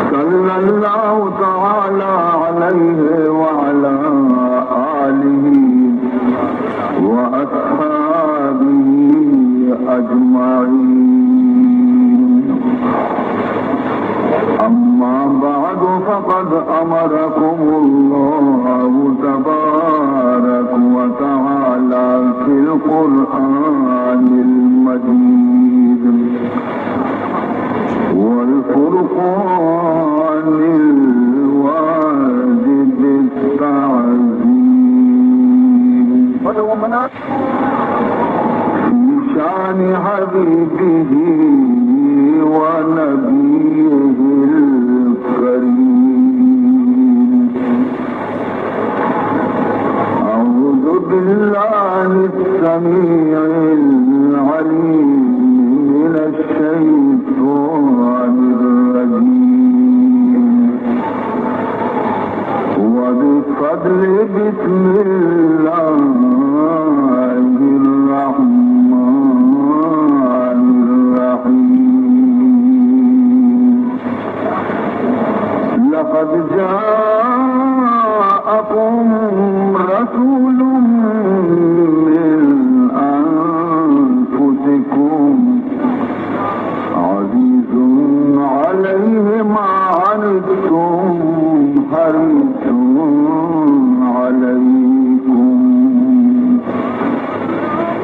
صلى الله تعالى عليه وعلى آله وأصحابه أجمعين. أما بعد، فقد أمركم الله تبارك وتعالى في القرآن المجيد والفرقان الواجب التعظيم في شأن حبيبه ونبيه الكريم. أعوذ بالله السميع العليم من الشيطان الرجيم. وبفضل بسم الله الرحمن الرحيم. لقد جاءكم رسول من أنفسكم عزيز عليه ما عنتم حريص عليكم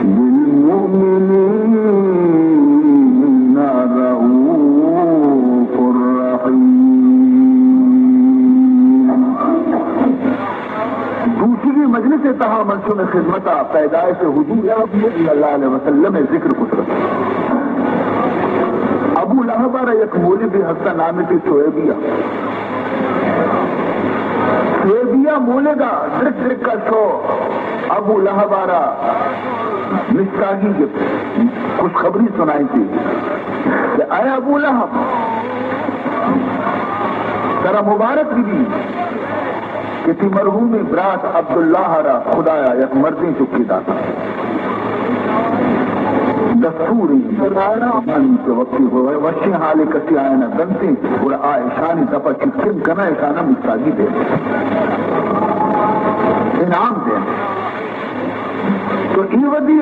بالمؤمنين رءوف رحيم. دوسری مجلس ءِ تہا من شمئے خدمت ءَ پیدائش حضور صلی اللہ علیہ وسلم ءِ ذکر کتگ ات۔ ابو لہب ءَ را یک مولدے ہست ات، نام ئے ثویبیہ۔ ثویبیہ مولد ءَ درک درک ءَ شو ابو لہب ءَ را مستاگی گپت، خوشخبری سنائینتی کہ اے ابو لہب، ترا مبارک بہ بی کہ تئی مرحومیں برات عبداللہ ءَ را خدایا یک مردیں چکے دات۔ دستور انت کہ وقتی وشیں حالے کسی آیانا دنت، گڑا آ اشانی دپ ءَ چکن کن ءَ اشانا مستاگی دے، انعام دے۔ تو اے وھدی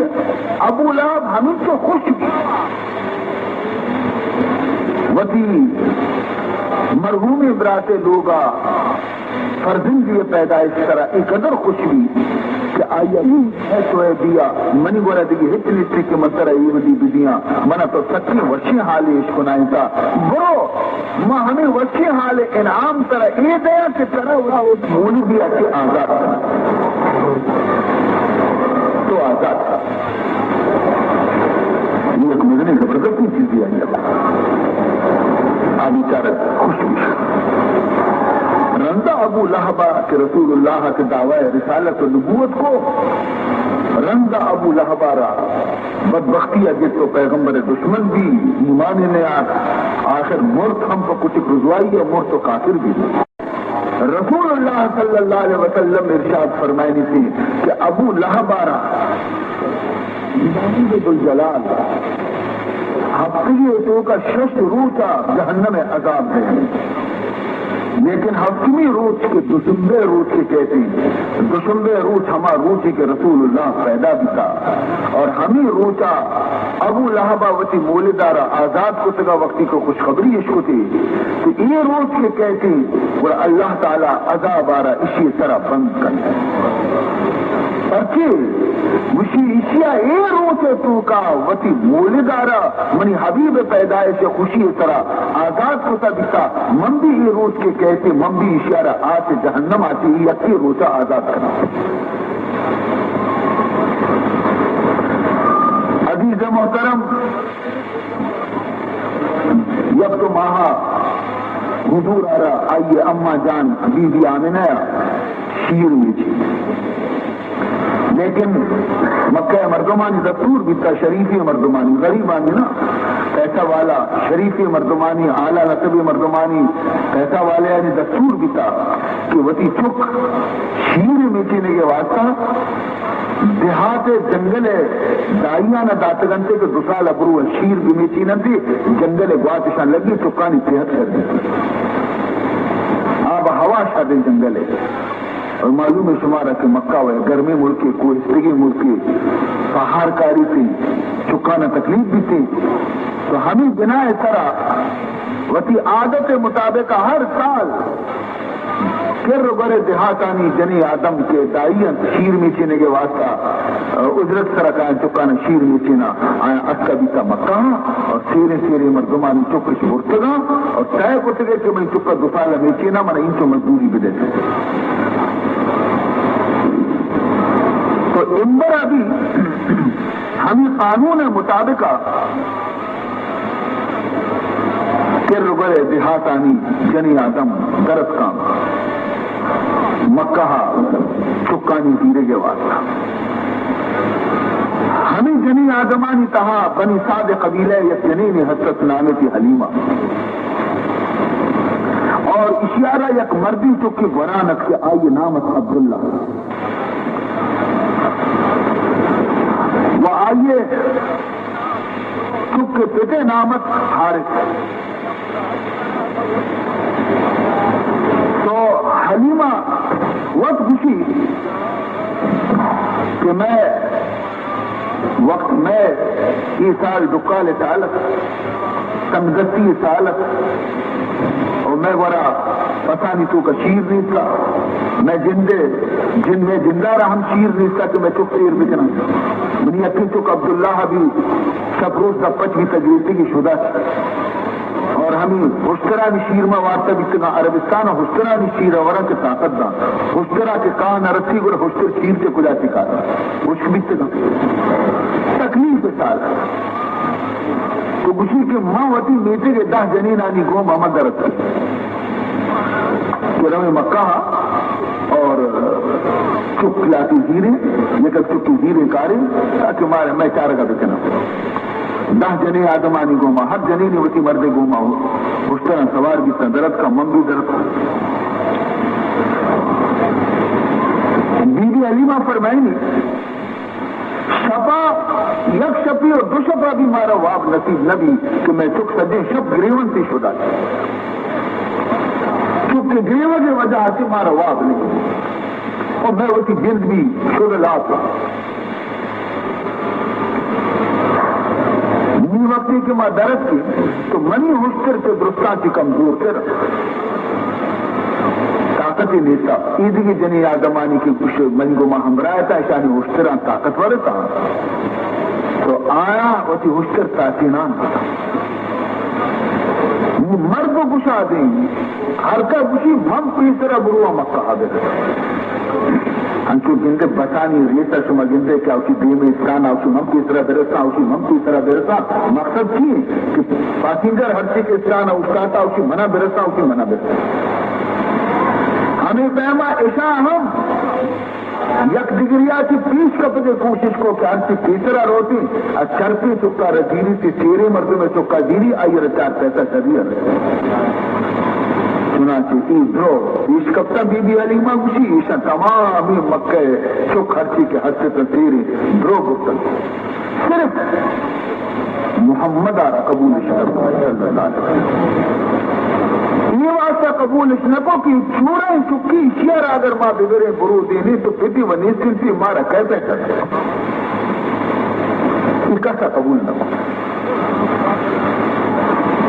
ابو لہب ہمینچو خوش بی، وتی مرحومیں برات ءِ لوگ ءَ فرزندی ءِ پیدائش ءِ سرا اے قدر خوش بی کہ آئی ءَ گوشت، اے ثویبیہ، منی گورا دگہ ہچ نیست کہ من ترا اے وھدی بدیاں، من ءَ تو سکیں وشیں حالے اشکنائینتا، برو، ما ہمے وشیں حال ءِ انعام ترا اے دیاں کہ ترا وتی مولدی ءَ چہ آزاد کناں۔ تو آزاد۔ اے یک مزنیں زبردستیں چیزے آئی ءَ۔ آ بیچارہ خوش بی۔ رندا ابو لہب ءَ کہ رسول اللہ ءَ کہ دعوی رسالت و نبوت کو، رندا ابو لہب ءَ را بدبختی ءَ گپت و پیغمبر ءِ دشمن بی، ایمان ءَ نیارت، آخر مرت ہم پہ کچک رسوائی ءَ مرت و کافر بی۔ رسول اللہ صلی اللہ علیہ وسلم ارشاد فرمائنیتی کہ ابو لہب ءَ را ذوالجلال ہفتگے ءِ توکا شش روچ ءَ جہنم ءِ عذاب دے، لیکن ہفتمی روچ کہ دوشنبے روچ کہ کہتی، دوشنبے روچ ہما روچے کہ رسول اللہ پیدا بیتا اور ہمی روچا ابو لہب ءَ وتی مولد ءَ را آزاد کتگا، وقتی کہ خوشخبری اش کتی، تو اے روچ کہ کہتی، گڑا اللہ تعالی عذاب ءَ را اشی سرا بند کنت۔ پرچے؟ گوشی، اشیا اے روچ ءِ توکا وتی مولد ءَ را منی حبیب ءِ پیدائش ءِ خوشی ءِ سرا آزاد کتا بیتا، من بھی اے روچ کہ کہتے، من بھی اشیا را آس جہنم ءَ چہ یکے روچا آزاد کناں۔ عزیز محترم، یک دو ماہ حضور ءَ را آئی ءِ اماں جان بی بی آمنہ ءَ شیر میچی۔ لیکن مکہ ءِ مردمانی دستور بیتا، شریفیں مردمانی، غریبانی نا، پیسہ والا شریفیں مردمانی، اعلیٰ نسبیں مردمانی، پیسہ والایانی دستور بیتا کہ وتی چک شیر میچینگ ءِ واسطہ دیہات ءِ جنگل ءِ دائیاں داتگ انت کہ دو سال ءَ برو ءَ شیر بمیچین انت، جنگل ءِ گوات اشاں لگی، چکانی صحت شر بیت۔ آب و ہوا شر انت جنگل ءِ۔ اور معلوم ہے شمارا کہ مکہ و گرمیں ملکے، کوہستگیں ملکے، پہار کاری تے چکانا تکلیف بیتے۔ تو ہمیں بنا ءِ سرا وتی عادت ءِ مطابق ہر سال کر و گور ءِ دیہاتانی جنیں آدم کہ دائی انت شیر میچینگ ءِ واسطہ، ءَ، اجرت سرا کایاں چکانا شیر میچینا، آیاں اتکا بیتا مکہ ءَ اور سیریں سیریں مردمانی چک اش برتگاں اور طے کتگے کہ منی چکا دو سال ءَ میچینا، منا اینچو مزدوری بدے۔ تو امبرا بھی ہمیں قانون ءِ مطابق کر و گور ءِ دیہاتانی جنیں آدم درتکاں مکہ ءَ چکانی زیرگ ءِ واسطہ۔ ہمیں جنیں آدمانی تہا بنی سعد قبیلہ ءِ یک جنینے ہست ات، نام تی حلیمہ۔ اور اشیارا یک مردی چکے گوران ات کہ آئی نام ات عبداللہ۔ و آئی چک ءِ پت ءِ نام ات حارث۔ تو حلیمہ وت گوشی کہ مئے وقت، مئے اے سال ڈکال ءِ سال ات، تنگدستی ءِ سال ات، و مئے گورا پسانی توکا شیر نیستا، مئے جند ءِ، جند، مئے جندارا ہم شیر نیستا کہ مئے چک سیر بکناں۔ منی یکیں چک عبداللہ بھی شپ روچ دپ پچ بیتا، گریتگی شدہ۔ اور ہمیں ہشترانی شیر ما وارتا بیتگاں، عربستان ءَ ہشترانی شیر ءَ وراں کہ طاقت داں۔ ہشترا کہ کاہ نہ رسی گڑا ہشتر شیر چہ کجا چہ کار، ہشک بیتگاں۔ تکلیف سال۔ تو گوشی کہ ما وتی میتگ ءِ دہ جنینانی گوما ما درت کہ رویں مکہ ءَ اور چک لاتی زیریں، یک چکی زیریں کاریں تاکہ مارے مئے چارگا بکناں۔ دہ جنیں آدمانی گوما، ہر جنینے وتی مردے گوما ہشتراں سوار بیتاں، درتکاں، من بھی درتکاں۔ بی بی حلیمہ فرمائنی، شپا یک شپی و دو شپا بھی مارا واب نصیب نہ بی کہ مئے چک سجیں شپ گریونتی شدا۔ چک گریوگ ءِ وجہ سے مارا واب نہیں۔ اور مئے وتی جند بھی شد لاپ۔ نی وقتی کہ ما درتکیں تو منی ہشتر چہ درستاں چہ کمزور تر، طاقت نیستا۔ ایدگہ جنیں آدمانی کہ گوش منی گوما ہمراہ تا، اشانی ہشتراں طاقتور تا، تو آیاں وتی ہشتر تاچینان کتا۔ نی مرد گشادیں، ہر کا گوشی من پیسرا برو مکہ ءَ برساں۔ انچو گندے بسانی ریسا شما گندے کہ اوشی دیم استان، اوشی من پیسرا برساں، اوشی من پیسرا برساں۔ مقصد چی؟ کہ پاسنجر ہرچی کہ استان اوشتاتا، اوشی منا برساں، اوشی منا برساں۔ ہمیں پیما اشاں ہم یک دگریا چہ پیش کپگے کوشش کو کہ ہرچی پیسرا روتی، از چرپی چکا رزیری تی سیریں مردم چکا دیری، آئی را چار پیسہ شری ارے۔ چنانچہ ای درو پیش کپتا۔ بی بی حلیمہ گوشی، ایشاں تمامی مکہ چک ہرچی کہ ہستے تا سیریں درو گفتن۔ صرف محمد آرا قبولش نہ کو، صلی اللہ علیہ وسلم۔ یہ واسطہ قبولش نہ کو کہ چورا چکی شیارا اگر ما ببریں برو دینے تو پتی و نیستن سی مارا کیسے کر؟ یہ کسا قبول نہ کو۔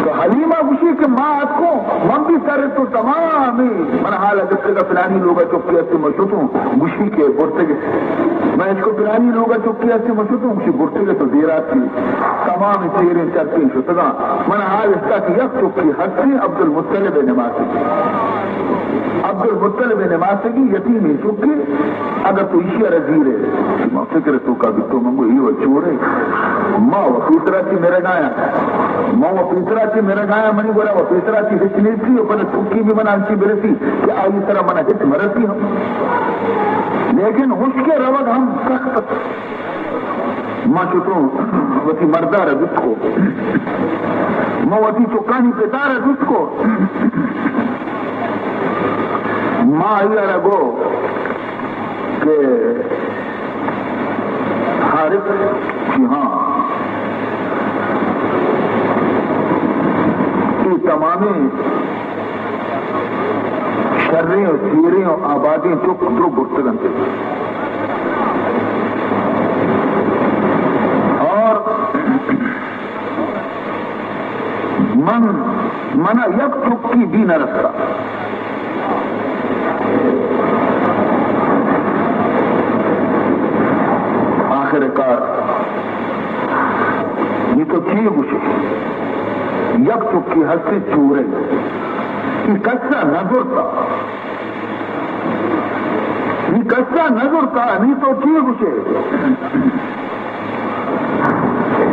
تو حلیمہ گوشی کہ ما اتکو، من بھی سر تو تمامی من حال اگر فلانی لوگا چکی ہستے مشتوں، گوشی کہ برتگے۔ من اشکو پلانی لوگا چکی ہستی مشتوں، گوشی برتگے تو دیرات کی تمام سیریں چرپیں شتگاں۔ من حال اشتا کہ یک چکی ہستی عبدالمطلب نماسگی۔ عبدالمطلب نماسگی یتیمی چکی، اگر تو ایشی ءَ را زیرے، ما فکر تو کا بیتو من گو ای و چورے۔ ما و پیسرا چی مرگایا۔ ما و پیسرا چی مرگایا، منی گورا و پیسرا چی ہچ نیستی، و پدا چکی بھی من انچی برسی کہ آئی سرا من ہچ مرسی ہم۔ لیکن ہشکے روگ ہم سخت۔ ما شتوں وتی مردا را جست کو۔ ما وتی چکانی پتا را جست کو۔ ما آئی را گو کہ جی ہاں، اے تمامیں شریں و سیریں و آبادیں چک درو برتگ انت۔ اور من، منا یک چکی بی نہ رستا۔ آخر کار، نی تو چی گوشے؟ یک چکی ہستی چورے، ای کسا نہ زرتا۔ نی کسا نہ زرتا، نی تو چی گوشے؟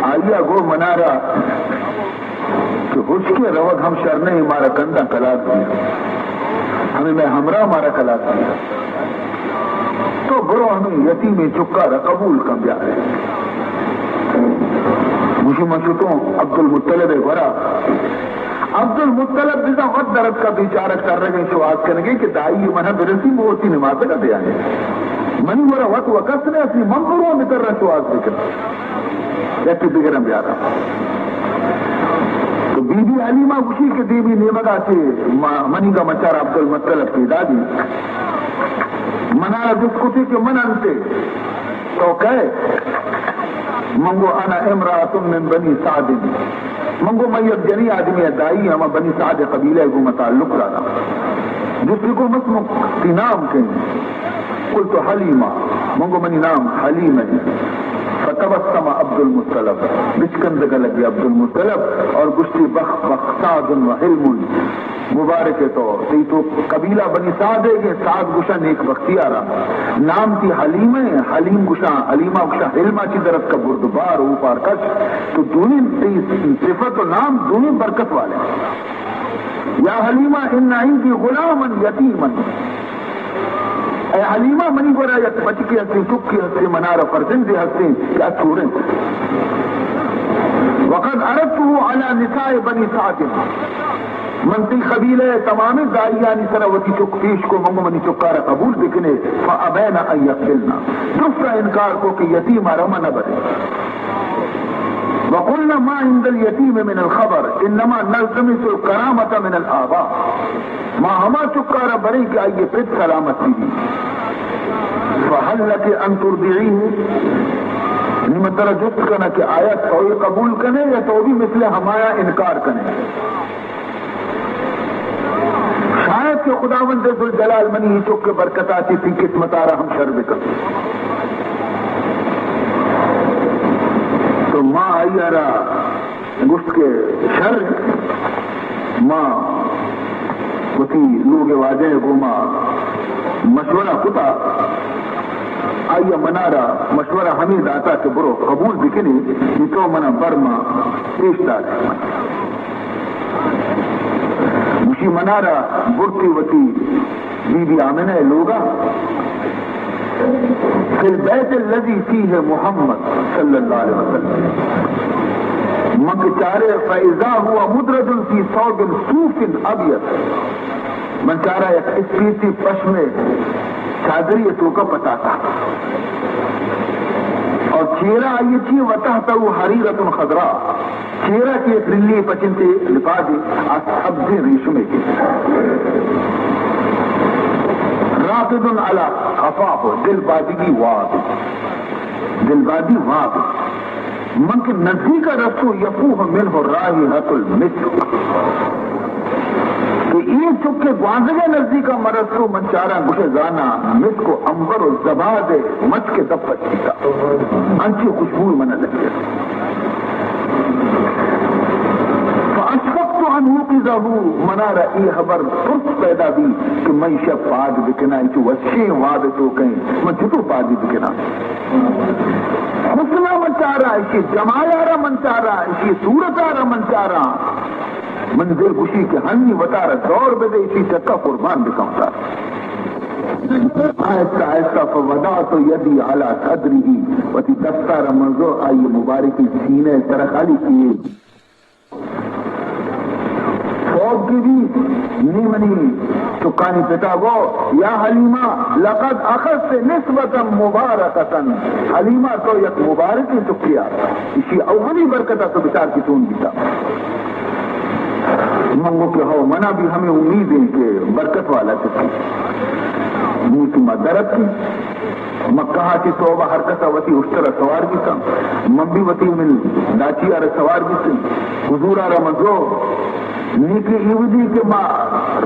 آئی ء گو منارا کہ ہشکے روگ ہم شر نہیں، مارا کنداں کلاگ دیا، ہمیں میں ہمراہ مارا کلاگ دیا۔ تو برو ہمیں یتیمیں چکا را قبول کن بیارے۔ گوشی من شتوں عبدالمطلب ء گورا۔ عبدالمطلب بزاں وت درتکا بیچارگ ترگیں شوہاز کنگے کہ دائی منا برسی، من وتی نمازگا بیائیں۔ منی گورا وت و کس نے اسی، من بروں بتر شوہاز بکن۔ یکے دگراں بیاراں۔ تو بی بی حلیمہ گوشی کہ دیمی نیمگا چے ما-، منیگا مچار عبدالمطلب پیدا بی۔ منارا جست کتی کہ من انتے؟ تو کئے؟ من گو انا امرأة من بنی سعد۔ من گو من یک جنی آدمی ء دائی ہما بنی سعد قبیلہ ء گوں من تعلق داراں۔ جستی گو ما اسمک، تئی نام کئے؟ قلت حلیمہ۔ من گو منی نام حلیمہ انت۔ فتبسم عبد المطلب، بچکندگا لگی عبد المطلب اور گشتی بخ بخ سعد و حلم۔ مبارک ئے تو، تئی تو قبیلہ بنی سعد ئے کہ سعد گشاں نیک بختی آرا۔ نام تئی حلیمہ ئے، حلیم گشاں، حلیمہ گشاں حلما چی درتکا بردبار اوپار کش۔ تو دوئیں تئی صفت و نام دوئیں برکت والے۔ یا حلیمہ ان عندی غلاما یتیما۔ اے حلیمہ، منی گورا یک بچکے ہستیں، چکے ہستیں، منارا فرزندے ہستیں کہ آ چوریں۔ وقد عرضته على نساء بني سعد۔ من تئی قبیلہ ء تمامیں دائیانی سرا وتی چک پیش کو، من گو منی چکارا قبول بکنے، فابین ان یقبلن، درستا انکار کو کہ یتیم ء را ما نہ بریں۔ وقلن ما عند اليتيم من الخبر انما نلتمس الكرامة من الآباء۔ ما ہما چکارا بریں کہ آئی پت سلامت بی۔ فهل لك ان ترضعيه؟ نی من ترا جست کناں کہ آیا تو اے قبول کنے یا تو بھی مثل ہمایا انکار کنے؟ شاید کہ خداوند ذوالجلال منی اے چک ء برکتا چہ تئی قسمتا را ہم شر بکن۔ تو ما آئی ء را گوشت کہ شر، ما وتی لوگ ء واجہ ء گوما مشورہ کتا، آئی ء منارا مشورہ ہمے داتا کہ برو قبول بکنی، نی تو منا بر ما پیش دار۔ گوشی منارا برتی وتی بی بی آمنہ ء لوگا، فی البیت الذی فیہ محمد صلی اللہ علیہ وسلم۔ من کہ چارے، فاذا هو مدرج فی ثوب صوف ابیض، من چارا یک اسپیتی پشمے چادری توکا پتاتا، اور چیرا آئی چی وتحتہ حریرۃ خضراء، چیرا کہ یک رلی پچنتے لپادے آ سبزیں ریشمے کے۔ راقد علی قفاہ، دل بادگی واب، دل بادی واب۔ من کہ نزدیک رسو یفوح منہ رائحۃ المسک۔ کہ اے چکے گوانزگے نزدیکا مرستو، من چاراں گوشے زانا مسک و عنبر و زباد مچ کے دپ چیتا، انچی خوشبو من لگے۔ فاشفقت ان اوقظہ، منارا اے خبر ترس پیدا بی کہ من شپ پاد بکنا، چو وشیں واب تو کہیں، من چطور پادی بکنا؟ حسنا من چارا، اشی جمالا را من چارا، اشی صورتا را من چارا۔ من دل گوشی کہ ہنی وتارا دور بدے، اشی چکا قربان بکن وتارا۔ آہستہ آہستہ فوضعت یدی علی صدرہ، وتی دستارا منزو آئی مبارکی سینہ سر خالی کیے۔ کہ بی، نی منی چکانی پتا گو، یا حلیمہ، لقد اخذت نسبة مبارکة۔ حلیمہ، تو یک مبارکیں چکے آ، اسی اولی برکت ءَ تو بچار کہ چون بیتا۔ من گو کہ ہو، منا بھی ہمیں امید ہیں کہ برکت والا چکے۔ نی کہ ما درت کی مکہ ءَ چہ توبہ ہر کس ءَ وتی اشتر ءَ سوار بیتاں۔ من بھی وتی من ڈاچی ءَ را سوار بیتیں۔ حضور ءَ را من زو، نی کہ ایودی کہ ما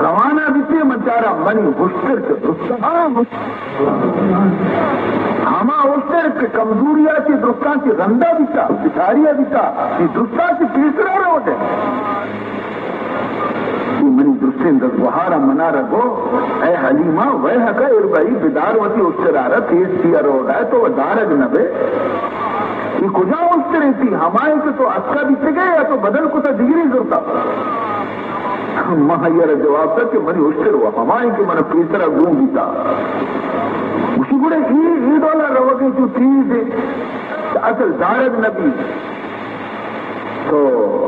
روانہ بیتیں، من چاراں منی اشتر چہ درستاں۔ ہما اشتر کہ کمزوری ءَ چہ درستاں چہ رندا بیتا، بچاری ءَ بیتا، چہ درستاں چہ پیسرا روت۔ اے منی درستیں دزگوہار ءَ منا را گو، اے حلیمہ، ویحک، اربعی، بدار وتی اشتر ءَ را، تیز تئی روگ ءَ، تو دارگ نہ بئے۔ اے کجام اشترے تئی؟ ہمائیں کہ تو اتکا بیتگئے یا تو بدل کتا دگرے زرتا؟ من آئی ءَ را جواب دات کہ منی اشتر و ہمائیں کہ من پیسرا گون بیتا۔ گوشی گڑا اے، اے ڈولا روگے چو تیز اے، اصل دارگ نہ بی۔ تو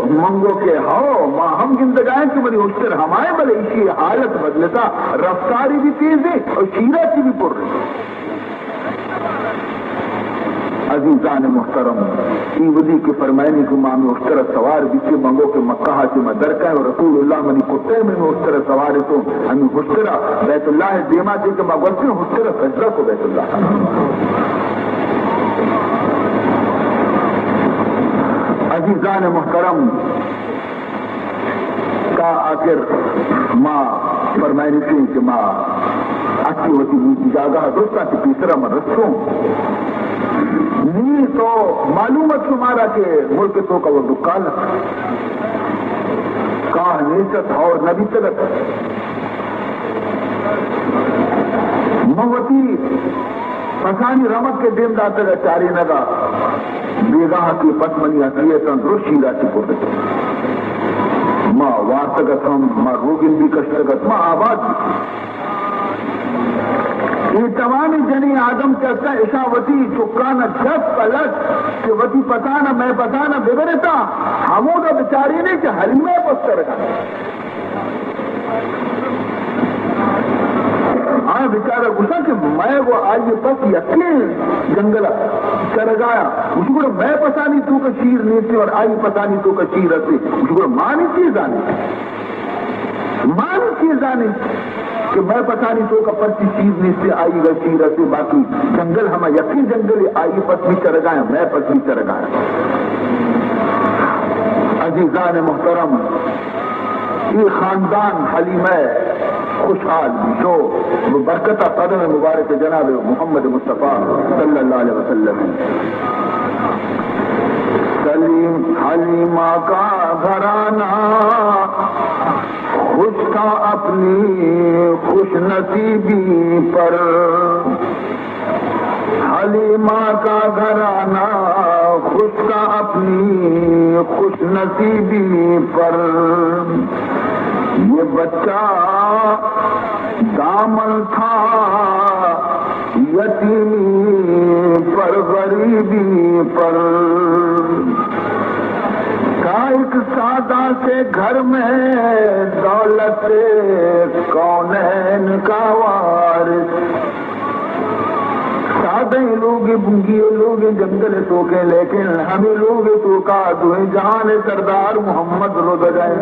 من گو کہ ہو، ما ہم گندگائیں کہ منی اشتر ہمائیں، بلے ایشی حالت بدلتا، رفتاری بھی تیز ہے اور شیرا چی بھی پر ہے۔ عزیزان محترم، ای ودی کہ فرمائنی کہ ما ہمیں اشتر سوار بیتے، من گو کہ مکہ چی ما درکائیں اور رسول اللہ منی کتے میں اشتر سوار تو ہمیں اشتر بیت اللہ دیما دے کہ ما گوشتے اشتر سجدہ کو بیت اللہ۔ عزیزان محترم، تا آخر ما فرمائنی کہ ما اچھی وتی جاگہ درستا کہ پیسرا من رسوں۔ نی تو معلومت شمارا کہ ملک تو کا وہ دکان کاہ نیست اور نبی تگت من وتی پسانی رمگ کہ دیم داتگ ء چارینگ ء بیگاہ کہ پس منی ہستی ء تاں درست شیرا چی کرت۔ ما وارتگ ات ہم، ما روگن بھی کشتگ ات، ما آباد بھی۔ اے تمامی جنی آدم کہ استاں اشاں وتی چکان ء جپ ء لٹ کہ وتی پسان ء مئے پسان ء ببرتاں، ہمودا بچارینے کہ حلیمہ ء پس چرگا۔ آ بیچارہ گوشاں کہ مئے گو آئی پس یکیں جنگل ء چرگایا۔ گوشی گڑا مئے پسانی توک ء شیر نیستی اور آئی پسانی توک ء شیر ہستی۔ گوشی گڑا ما نی چی زانی؟ ما نی چی زانی کہ مئے پسانی توک ء پرچی شیر نیستی، آئی گا شیر ہستی، باقی جنگل ہما یکیں جنگل، آئی پس بھی چرگایا، مئے پس بھی چرگایا۔ عزیزان محترم، اے خاندان حلیمہ خوشحال بیت و برکت قدم مبارک جناب محمد مصطفی صلی اللہ علیہ وسلم۔ سلیم حلیمہ کا گھرانہ خوش تھا اپنی خوش نصیبی پر۔ حلیمہ کا گھرانہ خوش تھا اپنی خوش نصیبی پر۔ یہ بچہ دامن تھا یتیمی پر، غریبی پر۔ تھا ایک سادہ سے گھر میں دولت کونین کا وارث۔ سادہ لوگ، بنگی لوگ، جنگل توکے، لیکن ہمیں لوگ توکا دوئیں جہان سردار محمد رودگائے۔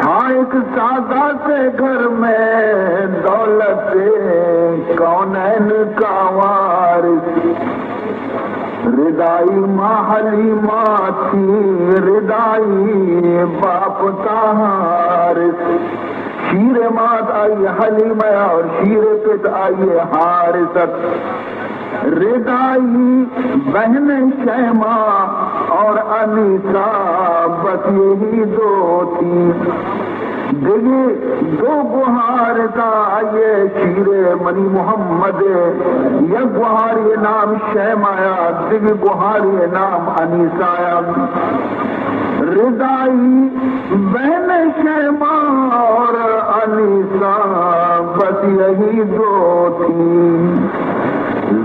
تھا ایک سادہ سے گھر میں دولت کونین کا وارث۔ ردائی ماں حلیمہ تھی، ردائی باپ تھا حارث۔ شیر مات آئی حلیمہ اور شیر پت آئی حارث ات۔ ردائی بہن شیما اور انیسہ، بس یہی دو تھی۔ دگہ دو گوہار اتاں، آئی شیر منی محمد، یک گوہاری نام شیما ات، دگہ گوہاری نام انیسہ ات۔ ردائی بہن شیما اور انیسہ، بس یہی دو تھی۔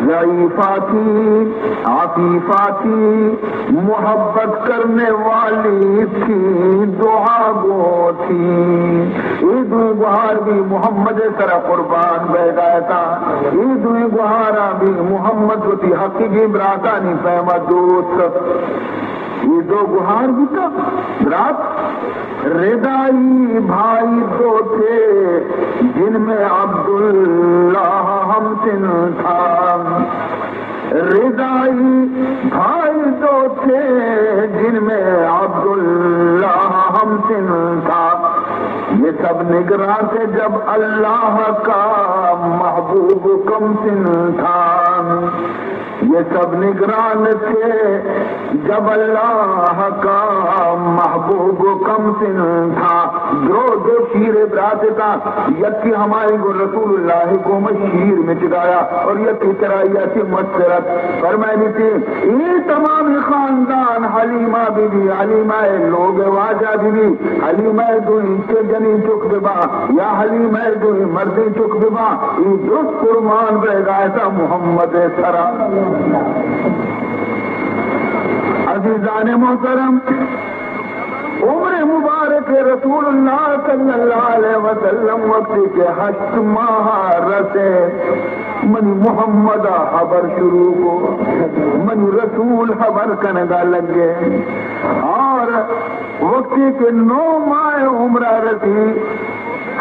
ضعیفہ تھی، عفیفہ تھی، محبت کرنے والی تھی، دعا گو اے دوئیں گوہار بھی محمد سرا قربان بئیگا اتاں۔ اے دوئیں گوہاراں بھی محمد وتی حقیقی براتانی پیما دوست۔ اے دو گوہار بوتا برات۔ ردائی بھائی دو تھے جن میں عبداللہ ہم سن تھا۔ ردائی بھائی دو تھے جن میں عبداللہ ہم سن تھا۔ یہ سب نگراں تھے جب اللہ کا محبوب کم سن تھا۔ یہ سب نگراں تھے جب اللہ کا محبوب کم سن تھا۔ درو دو شیر برات اتاں، یکی ہمائی گوں رسول اللہ گوما شیر مچگایا اور یکی چرائی آتی مسترت۔ فرمائنی تھی، اے تمام خاندان حلیمہ بی بی، حلیمہ لوگ واجہ بی بی، حلیمہ دوئیں چہ جنی چک ببا یا حلیمہ دوئیں مردیں چک ببا، اے درست قربان بئیگا اتاں محمد سرا۔ عزیزان محترم، عمر مبارک رسول اللہ صلی اللہ علیہ وسلم وقتی کہ ہشت ماہ رسے، منی محمد خبر شروع کو، منی رسول خبر کنگا لگے۔ اور وقتی کہ نو ماہ عمرہ رسی،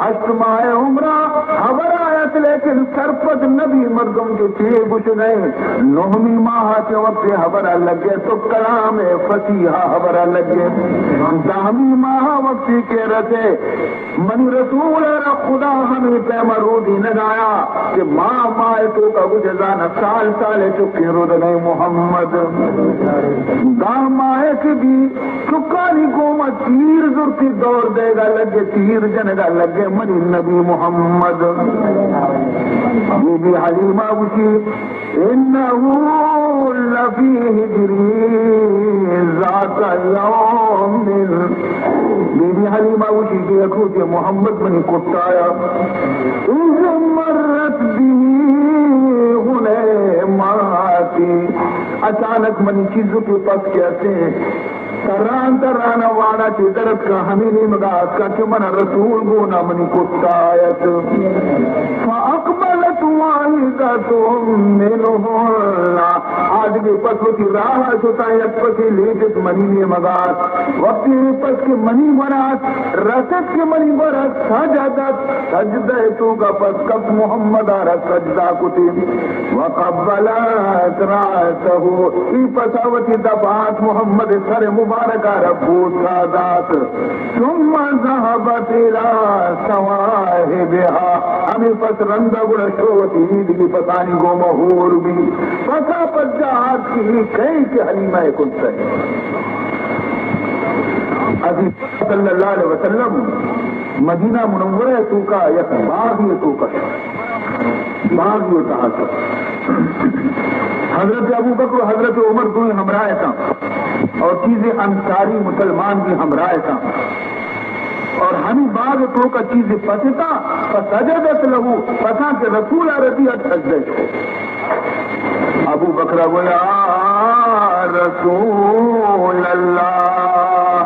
ہشت ماہ عمرہ خبر آیت، لیکن سرپد نبی مردم کہ چے گوشگئے۔ نہمی ماہ چہ وقتی خبر لگے تو کلام فصیح خبر لگے۔ دہمی ماہ وقتی کہ رسے، منی رسول را خدا ہمے پیما رودینگایا کہ ماہ ماہ توکا گوشے زانا سال سال چکیں رودگئے محمد۔ دہ ماہ کہ بی چکانی گوما تیر زرتی دور دئیگا لگے، تیر جنگا لگے منی نبی محمد۔ بی بی حلیمہ گوشی، انہ لفی حجری ذات یوم۔ بی بی حلیمہ گوشی کہ یک روچے محمد منی کٹایا، اذ مرت بی غنیماتی، اچانک منی چیزو کے پس کے اسے تران تران واڑا چہ در اتکا، ہمے نیمگا اتکا کہ منا رسول گونا منی کٹا ات۔ فاقبلت واحدۃ منہن، آدگہ پس وتی راہ شتا، یک پسے لیٹت منی نیمگا ات۔ وقتی پس کہ منی گورا ات، رست کہ منی گورا، سجدت، سجدہ توکا پس کپت، محمد را سجدہ کتی۔ وقبلت رأسہ، ای پسا وتی دپا ات محمد سر مبارکا را بوسا دات۔ ثم ذهبت الی صواحبها، ہمے پس رندا گڑا شو وتی ایدگی پسانی گوما ہور بی۔ پسا پجا آتکی کئے کہ حلیمہ ء کلتہ۔ عزیز صلی اللہ علیہ وسلم مدینہ منورہ ء توکا یک باغے ء توکا شت۔ باغے ء تہا شت۔ حضرت ابو بکر و حضرت عمر دوئیں ہمراہ اتاں اور چیزے انصاری مسلمان بھی ہمراہ اتاں۔ اور ہمیں باغ توکا چیزے پستا، فسجدت لہو، پساں کہ رسول ء رسی ات سجدہ کو۔ ابو بکر گو، یا رسول اللہ،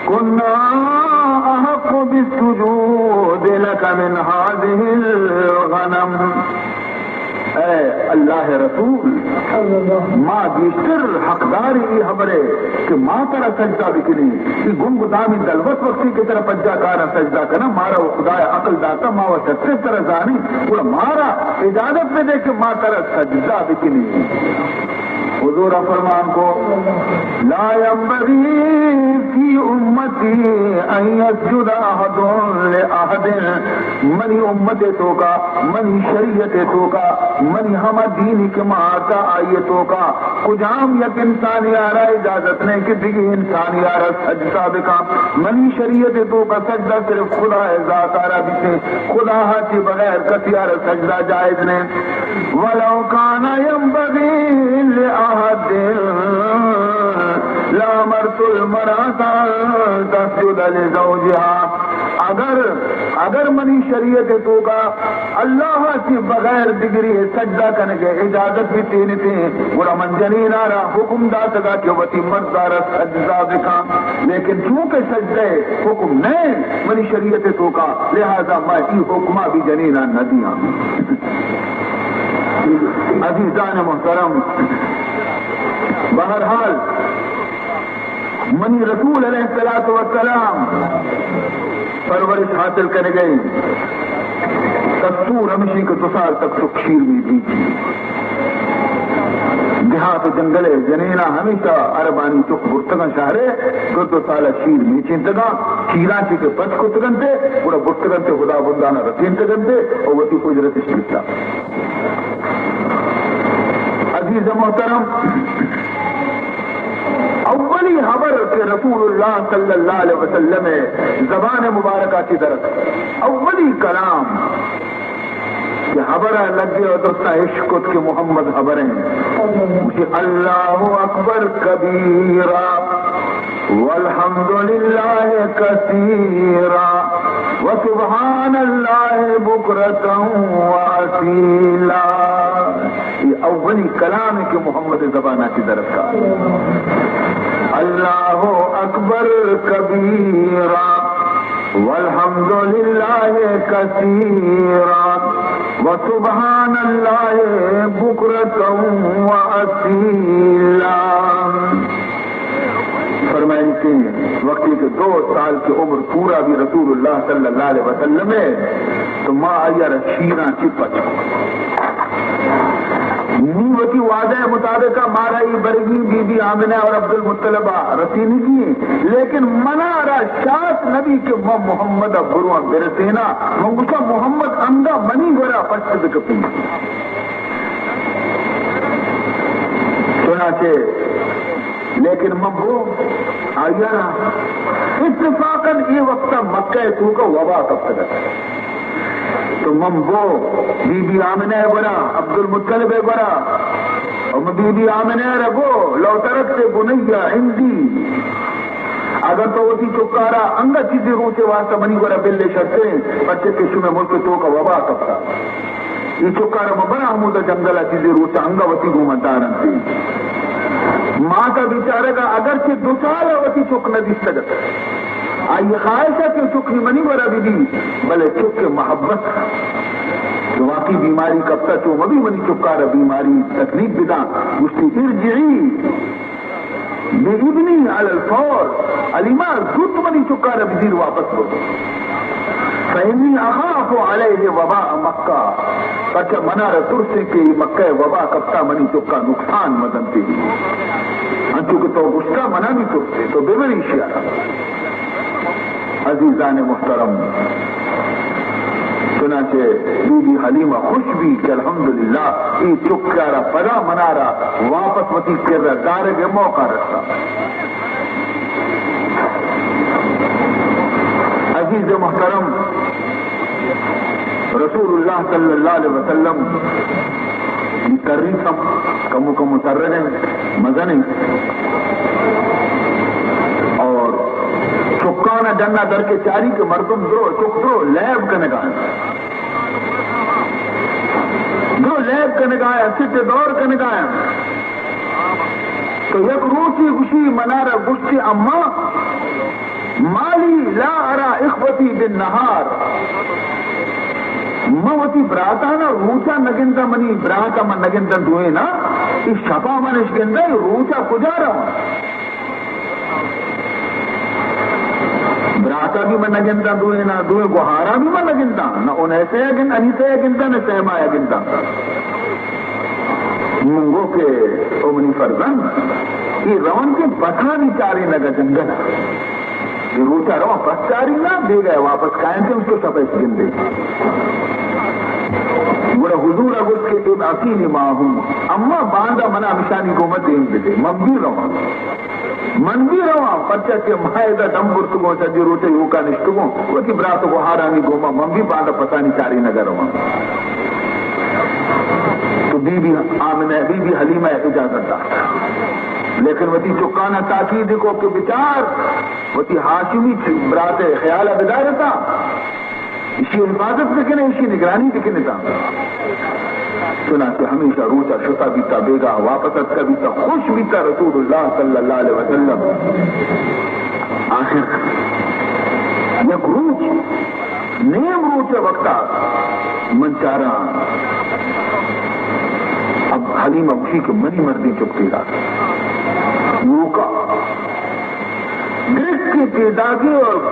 کنا احق بالسجود لک من هذه الغنم۔ اے اللہ ء رسول، ما گیشتر حقدار اے ہبر ء کہ ما ترا سجدہ بکنیں۔ اے گنگ دامی دلوت وقتی کہ ترا پجا کاراں سجدہ کناں، مارا و خدای عقل داتا، ما و شتر ترا زانیں، گڑا مارا اجازت بدے کہ ما ترا سجدہ بکنیں۔ حضور فرمان کو، لا ينبغي في أمتي أن يسجد أحد لأحد۔ منی امت توکا، منی شریعت توکا، منی ہما دینی کہ ما آتا آئی توکا کجام یک انسانی آرا اجازت نہیں کہ دگی انسانی آرا سجدہ بکا۔ منی شریعت توکا سجدہ صرف خدا ذات آرا بیتے، خدا ہا چی بغیر کسی آرا سجدہ جائز نہیں۔ ولو كان ينبغي لأحد لأمرت المرأة أن تسجد لزوجها۔ اگر، اگر منی شریعت ءِ توکا اللہ ءَ چہ بغیر دگرے ءَ سجدہ کنگ ءِ اجازت بیتینتیں، گڑا من جنین ءَ را حکم داتگ ات کہ وتی مرد ءَ را سجدہ بکن، لیکن چونکہ سجدہ ءِ حکم نہ اِنت منی شریعت ءِ توکا، لہذا ما اے حکم ءَ بھی جنین ءَ نہ دیاں۔ عزیزان محترم، بہرحال، منی رسول علیہ الصلوۃ والسلام پرورش حاصل کنگ ءِ دستور ہمیشی کہ دو سال تک چک شیر میچی۔ دیہات و جنگل ءِ جنینا ہمیشہ عربانی چک برتگاں شہر ءَ، دو دو سال شیر میچینتگاں، شیراں چی کہ پچ کتگنتے، گڑا برتگنتے خدا بندانا رسینتگنتے، او وتی اجرت اش بیتا۔ عزیز محترم، اولی ہبر کہ رسول اللہ صلی اللہ علیہ وسلم ءِ زبان مبارکہ چی درت، اولی کلام کہ ہبر لگے و درستا اشکت کہ محمد ہبر اِنت، گوشی، اللہ اکبر کبیرا، والحمد للہ کثیرا، وسبحان اللہ بکرۃ واصیلا۔ اے اولی کلام اِنت کہ محمد زبان ءَ چی درکا۔ اللہ اکبر کبیرا، والحمد للہ کثیرا، وسبحان اللہ بکرۃ واصیلا۔ فرمائیتے ہیں، وقتی کہ دو سال کی عمر پورا بی رسول اللہ صلی اللہ علیہ وسلم ءِ، تو ما آئی ءَ را شیراں چی پچ کو۔ نی وتی وعدہ مطابق مارا ای برگی بی بی آمنہ اور عبد المطلب ءَ رسینگی، لیکن منا را شاس نبی کہ من محمد ءَ برواں برسینا، من گوشاں محمد انگا منی گورا پشت بکپی۔ چنانچہ لیکن من بو آئی ءَ را، اتفاقاً اے وقت ءَ مکہ ءِ توکا وبا کپتگ ات۔ تو من بو بی بی آمنہ ءِ گورا، عبد المطلب ءِ گورا، اور من بی بی آمنہ ءَ را گو، لو ترکت بنی عندی، اگر تو وتی چکارا انگا چیزے روچے واسطہ منی گورا بلے شرتیں، پرچہ کہ شمے ملک ءِ توکا وبا کپتا۔ اے چکارا مبرا ہمودا جنگل ءَ چیزے روچ انگا وتی گوما دارنت۔ مات ءَ بیچارگ ءَ اگرچہ دو سال ءَ وتی چک نہ دیستگ ات، آئی خواہش ات کہ چک نی منی گورا بہ بی، بلے چک ءِ محبت، واقعی بیماری کپتا، چو مبی منی چکارا بیماری تکلیف بداں۔ گوشتی، ارجعی بابنی علی الفور، حلیمہ، زوت منی چکارا بزیر واپس برو۔ فانی اخاف علیہ وباء مکہ، پرچہ منا را ترسیں کہ اے مکہ ءِ وبا کپتا منی چکا نقصان مدنتی۔ انچو کہ تو گشتا منا بھی ترسیں، تو ببر ایشی ءَ را۔ عزیزان محترم، چنانچہ بی بی حلیمہ خوش بی کہ الحمدللہ اے چکارا پدا منارا واپس وتی کرا دارگ ءِ موقع رستا۔ عزیز محترم، رسول اللہ صلی اللہ علیہ وسلم ای تریس ہم کمو کمو ترگ ءَ مزن اِنت۔ اور چکان ءَ ڈن ءَ در کے چاری کہ مردم درو، چک درو لیب کنگ ءَ اَنت۔ درو لیب کنگ ءَ اَنت، سٹ دور کنگ ءَ اَنت۔ تو یک روچے گوشی منارا گوشتی، اماں، مالی لا ارا اخوتی بالنہار۔ من وتی براتانا روچا نگنداں، منی براتا من نگنداں دوئینا، اے شپا من اش گنداں، اے روچا کجا رواں؟ براتا بھی من نگنداں دوئینا، دوئیں گوہارا بھی من نگنداں، نہ انیسہ ءَ گن-، انیسہ ءَ گنداں، نہ سیما ءَ گنداں۔ من گو کہ او منی فرزند، اے رونت پسانی چارینگا جنگل ءَ۔ اے روچا رواں پس چاریناں، بیگاہ ءَ واپس کاینت، تو شپ ءَ اش گندے۔ گڑا حضور ءَ گوشت کہ ابعثینی معہم، اما باندا منا ہمشانی گوما دیم بدے، من بھی رواں۔ من بھی رواں، پرچا کہ ما ادا دم برتگوں، سجے روچ ایوکا نشتگوں، وتی برات و گوہارانی گوما من بھی باندا پسانی چارینگا رواں۔ تو بی بی آمنہ، بی بی حلیمہ اجازت دات۔ لیکن وتی چکانا تاکید کو کہ بچار، وتی ہاشمی برات خیال بدارتا، اشی حفاظت بکنے، اشی نگرانی بکنے تا۔ چنانچہ ہمیشہ روچا شتا بیتا، بیگاہ واپس اتکا بیتا، خوش بیتا رسول اللہ صلی اللہ علیہ وسلم۔ آخر یک روچ، نیم روچ وقتا من چاراں، اب حلیمہ گوشی کہ منی مردیں چک تیرا نوکا گرک کے پیداگے اور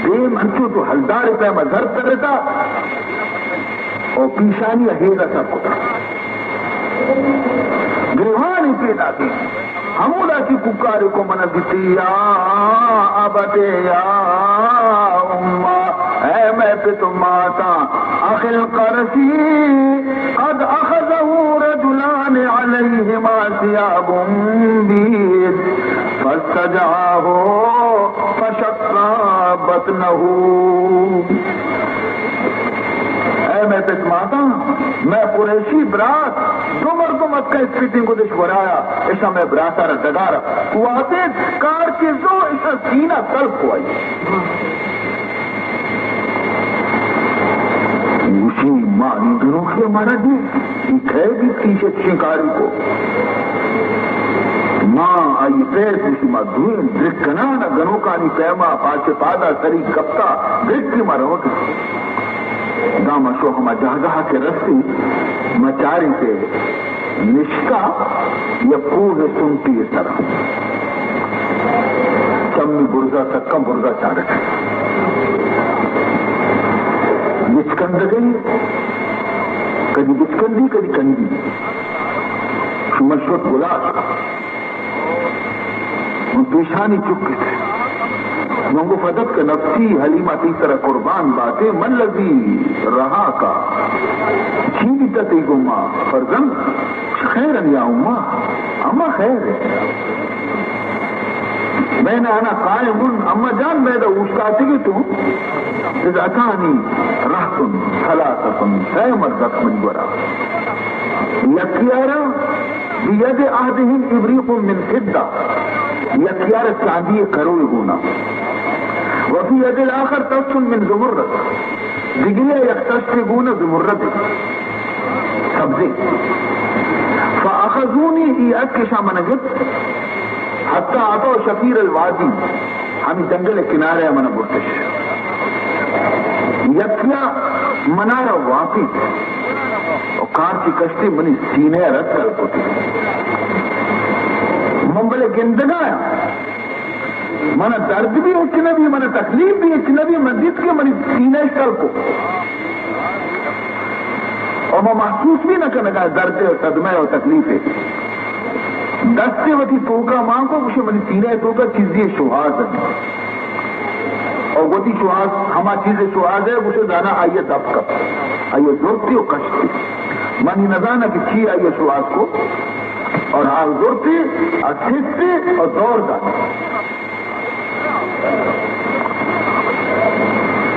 دیم انچو تو ہلدار پیما زر ترتا اور پیشانی ہیرا سر کتا۔ گریوانی پیداگے ہمودا چی کوکارے کو من دیتی، یا ابت یا اما، اے مئے پت و ماتا، اخی القرشی قد اخذه رجلان علیهما ثیاب بیض فاضطجعاه فشق بطنه۔ اے مئے پت ماتاں، مئے قریشی برات، دو مردم اتکا اسپیتیں گدش ورایا، اشاں مئے براتا را ڈگارا واتیت، کار چیزو اشاں سینہ تلک وائی۔ گوشی، ما نی گنوکی مارا دی، ای کئے بیت کہ ایشی چشیں کاری کو؟ ما آئی پید گوشی، ما دوئیں درکنان گنوکانی پیما پاچ پادا سری کپتا، درکی ما روت۔ داں ما شو ہما جاگہا کہ رسیں، ما چاریں کہ نشتہ یک کوہ سنٹی سرا، چمی برزا، سکاں برزا چارت۔ بچکندگئی، کدی بچکندی، کدی کندی۔ شما شت گلاش۔ من پیشانی چکت۔ من گو فدتک نفسی، حلیمہ تئی سرا قربان باتے، ما الذی رہاک۔ چی بیتا تئی گوما فرزند؟ خیرا یا امہ، امہ خیر ہے۔ بین انا قائم، امہ جان، مئے دا اوشتاتگی تو، اذ اتانی رہط ثلاثۃ، سئے مرد اتک منی گورا۔ یکیارا بید احدہم ابریق من فضہ، یکیارا چاندی کروے گونا، وفی ید الاخر طشت من زمرد، دگریا یک تشتے گونا زمرد سبزے۔ فاخذونی، ای اتک اشاں من گپت، حتی اتوا شفیر الوادی، ہمے جنگل کنارے من برتش۔ یکیا منارا واپیت و کارچی کشتی منی سینہ رد کل کتی۔ من بلے گندگایا، منا درد بھی ہچ نہ بی، منا تکلیف بھی ہچ نہ بی، من دیت کہ منی سینہ اش کل کو۔ اور من محسوس بھی نہ کنگا درد و صدمہ و تکلیف۔ دستے وتی توکا مان کو، گوشے منی سینہ توکا چیزی شوہاز ہے۔ اور وتی شوہاز، ہما چیز شوہاز ہے، گوشے زانا آئیے دپ کپ، آئیے زرتی و کشتی۔ منی نزانا کہ چی آئیے شوہاز کو، اور آ زرتی، آ سستی اور دور دات۔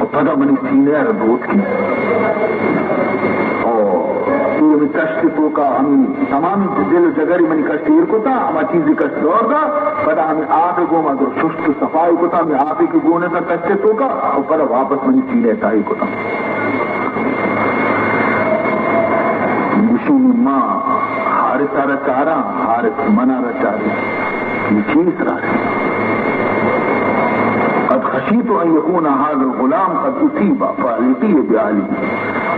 و پدا منی سینہ ء را دوتکی۔ او اے ہمے کشت توکا ہمے تمامی دل و جگری منی کشت ایر کتا، ہما چیزی کشت دور دا، پدا ہمے آپ گوما در ششت و صفائی کتا، ہمے آپی کہ گون اتاں کشت توکا، و پدا واپس منی سینہ ء تہی کتا۔ گوشی ما حارث ء را چاراں، حارث منا را چاری۔ یہ چی اسرار ہے؟ قد خشیت ان یکون هذا الغلام قد اصیب فالحقیہ باہلہ۔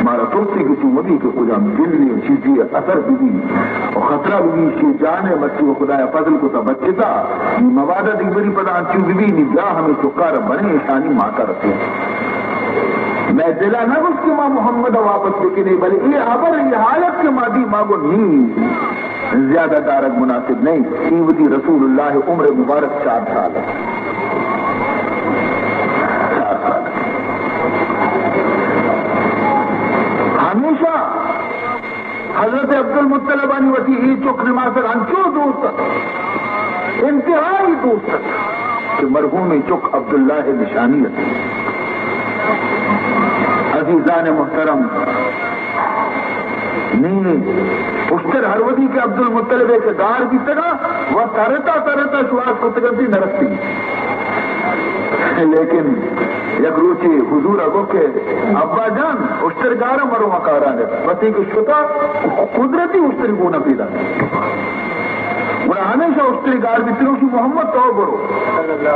مارا ترسی کہ چو مبی کہ کجام جنی و چیزی اثر ببی و خطرہ ببی، شی جانے مرچی و خدایا فضل کتا بچتا، نی مبادا دگبری پدا انچو ببی، نی بیا ہمے چکار بنے اشانی ماتا رسے۔ مئے دلا نہ گوشت کہ ما محمد ء واپس بکنیں، بلے اے ہبر، اے حالت کہ ما دی، ما گو نی، زیادہ دارگ مناسب نہیں۔ اے وتی رسول اللہ عمر مبارک چار سال ات۔ چار سال۔ ہمیشہ حضرت عبدالمطلب آنی وتی اے چک نماسگ انچو دوست ات، انتہائی دوست ات کہ مرحوم اے چک عبداللہ ء نشانی ات۔ عزیزان محترم، نی اشتر ہر وھدی کہ عبدالمطلب ءَ کہ گار بیتگ ءَ و ترتا ترتا شوہاز کتگ اَنت، نہ رستگ۔ لیکن یک روچے حضور ءَ گوشت کہ ابا جان، اشتر گار ءَ مرو، ما کاران ات۔ وھدے کہ شتا، قدرتی اشتری گون ءَ پیدا۔ گڑا ہمیشہ اشتری گار بیتگ، گوشی محمد تو برو۔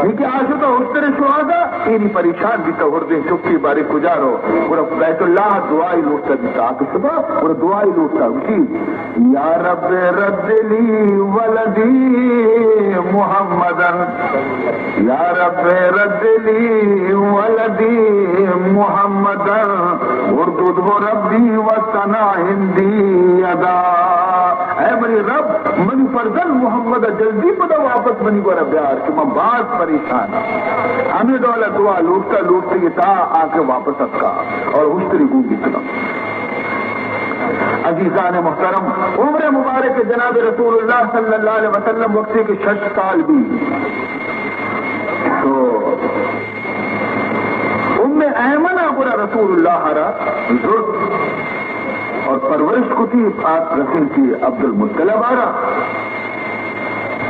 نی کہ آ شتا اشتر شوہاز ءَ، اینی پریشان بیتا، ہردیں چکے، بارے کجا رو۔ گڑا بیت اللہ ءَ دعائی لوٹتا بیتا، آ کہ شتا، گڑا دعائی لوٹتا، گوشی یا رب رد لی ولدی محمدا، یا رب رد لی ولدی محمدا، اردده ربی و ثنا عندی یدا۔ اے منی رب، منی فرزند محمد ءَ جلدی پدا واپس منی گورا بیار کہ من باز پریشان آں۔ ہمے ڈول ءَ دعا لوٹتا لوٹتے تا آ کہ واپس اتکا اور اشتری گون بیتگا۔ عزیزان محترم، عمر مبارک جناب رسول اللہ صلی اللہ علیہ وسلم وقتی کہ شش سال بی تو ام ایمن ءَ گڑا رسول اللہ ءَ را زرت اور پرورش کتی، آ رسینتی عبدالمطلب ءَ را۔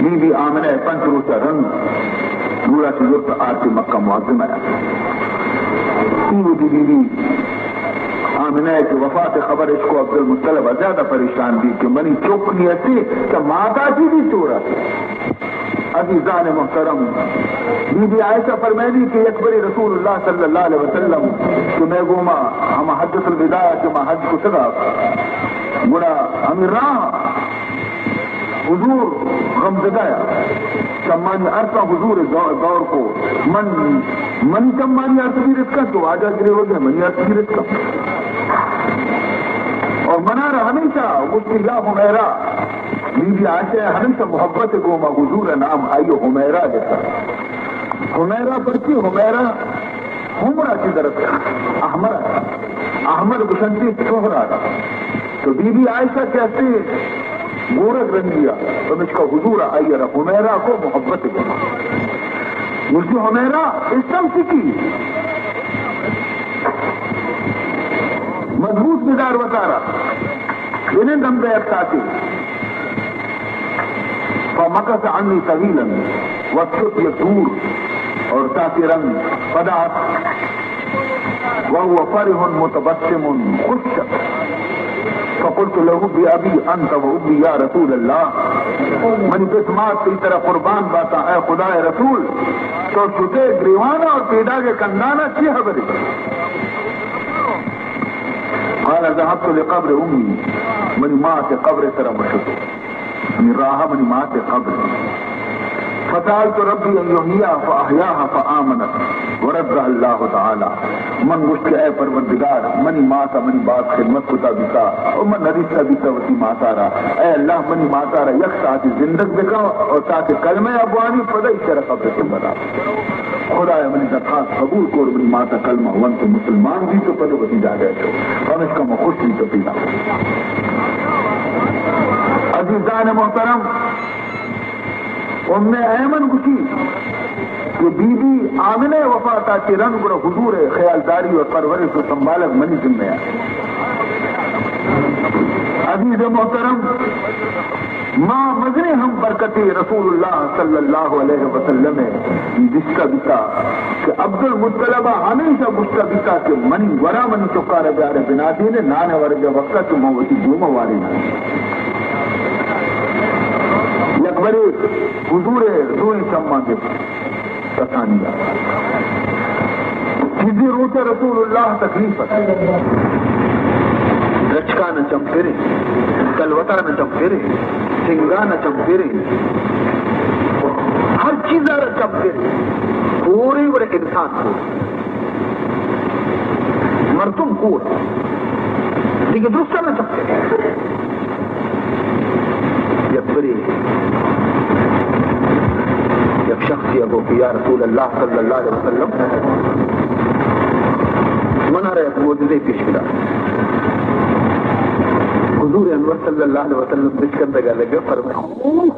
بی بی آمنہ ءَ پنچ روچ ءَ رند گڑا چہ زرت آرتی مکہ معظمہ ءَ۔ اے وھدی بی بی آمنہ ءَ کہ وفات ءِ خبر اشکو، عبدالمطلب ءَ زیادہ پریشان بی کہ منی چک نیستی کہ ماتا چی بی چورا۔ عزیزان محترم، بی بی عائشہ فرمائنی کہ یک بری رسول اللہ صلی اللہ علیہ وسلم کہ مئے گوما ہما حجۃ الوداع کہ ما حج کتگا، گڑا ہمے راہ حضور غمزدہ ءَ، چمانی ارساں حضور دور، دور کو، من، منی چمانی ارس بی رتکا تو واجہ گریوگ ءَ منی ارس بی رتکا۔ اور منارا ہمیشہ گوشتی یا حمیرا، بی بی عائشہ ءَ ہمیشہ محبت ءِ گوما حضور ءِ نام آئی ءَ حمیرا گتا۔ حمیرا پرچی؟ حمیرا حمرا چی درست احمر، احمر گشنتی سہرا۔ تو بی بی عائشہ کہ استی گورک رنگی ءَ، پمشکا حضور ءَ آئی ءَ را حمیرا کو محبت ءِ گوما۔ گوشتی حمیرا، استم سکی، مضبوط بدار وتارا۔ بنند ہمدا یک ساعتے۔ فمکث عنی طویلا، وقت شت یک دور اور ساعتے رند پدا اتک۔ وهو فرح متبسم، خوش شت۔ فقلت له بأبی انت و امی یا رسول اللہ، منی پت مات تئی سرا قربان باتاں، اے خدائے رسول، تو شتے گریوانا اور پیداگ کندانا، چی خبرے؟ قال ذهبت لقبر امی، منی مات قبر سرا من شتو، منی راہ منی مات قبر۔ فسألت ربی ان یحییها فاحیاها فآمنت وردها اللہ تعالی۔ من گوشت کہ اے پروردگار، منی ماتا منی باز خدمت کتا بیتا و من ندیستا بیتا وتی ماتا را۔ اے اللہ، منی ماتا را یک ساعتے زندگ بکن اور تاکہ کلمہ ءَ بوانی، پدا ایشی را قبر ءِ تہا بدا۔ خدایا، منی درخواست قبول کور، منی ماتا کلمہ ونت و مسلمان بیت و پدا وتی جاگہ ءَ شو۔ پمشکا من خوش بیت و پیدا۔ عزیزان محترم، ام ایمن گوشی کہ بی بی آمنہ ءِ وفاتا چہ رند گڑا حضور ءِ خیالداری و پرورش و سنبھالگ منی ذمہ ءَ۔ عزیز محترم، ما مزنیں ہم برکتے رسول اللہ صلی اللہ علیہ وسلم ءَ دیستہ بیتا کہ عبدالمطلب ءَ ہمیشہ گوشتہ بیتا کہ منی گورا منی چکارا بیارے بنادین ءَ نان ءِ ورگ ءِ وقتا چہ من وتی گوما واریناں۔ یک برے حضور ءِ دوئیں چماں گپت۔ کسانی ءَ۔ چیزے روچ ءَ رسول اللہ تکلیف ات۔ درچکان ءَ چم پریں، کلوتان ءَ چم پریں، سنگان ءَ چم پریں۔ ہر چیز ءَ را چم پریں۔ کورے وڑے انسان کور۔ مردم کور۔ دگہ درستان ءَ چم پریں۔ یک برے یک شخصے ءَ گو کہ یا رسول اللہ صلی اللہ علیہ وسلم، منا را یک معجزے پیش بدار۔ حضور انور صلی اللہ علیہ وسلم بچکندگ ءَ لگا، فرمائے،